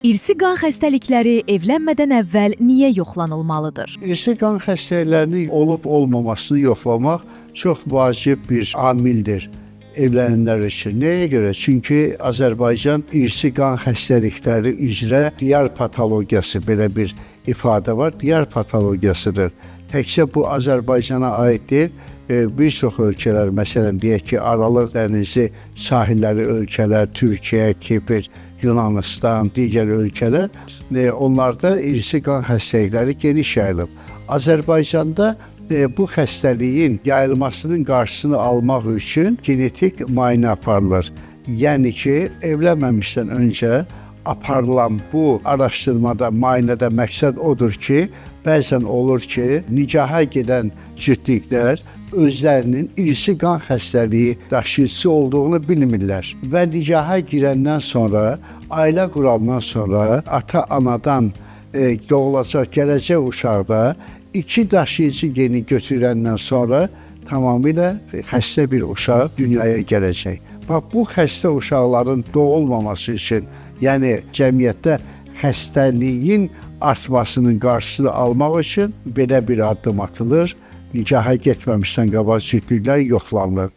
İrsi qan xəstəlikləri evlənmədən əvvəl niyə yoxlanılmalıdır? İrsi qan xəstəliklərinin olub olmamasını yoxlamaq çox vacib bir amildir evlənənlər üçün. Nəyə görə? Çünki Azərbaycan irsi qan xəstəlikləri üzrə diyar patologiyası belə bir ifadə var. Diyar patologiyasıdır. Təkcə bu Azərbaycana aid deyil. Bir çox ölkələr, məsələn deyək ki, Aralıq dənizi sahilləri ölkələr, Türkiyə, Kipr, Yunanistan, digər ölkələr, onlarda irsi qan xəstəlikləri geniş yayılıb. Azərbaycanda bu xəstəliyin yayılmasının qarşısını almaq üçün genetik müayinə aparılır. Yəni ki, evlənməmişdən öncə aparılan bu araşdırmada, müayinədə məqsəd odur ki, bəzən olur ki, nikaha gedən cütlüklər özlərinin irsi qan xəstəliyi daşıyıcısı olduğunu bilmirlər və nikaha girəndən sonra, ailə qurandan sonra ata-anadan doğulacaq gələcək uşaqda iki daşıyıcı geni götürəndən sonra tamamilə xəstə bir uşaq dünyaya gələcək. Bax bu xəstə uşaqların doğulmaması üçün, yəni cəmiyyətdə xəstəliyin artmasının qarşısını almaq üçün belə bir addım atılır. Nikaha getməmişdən qabaq cütlüklər yoxlanılır.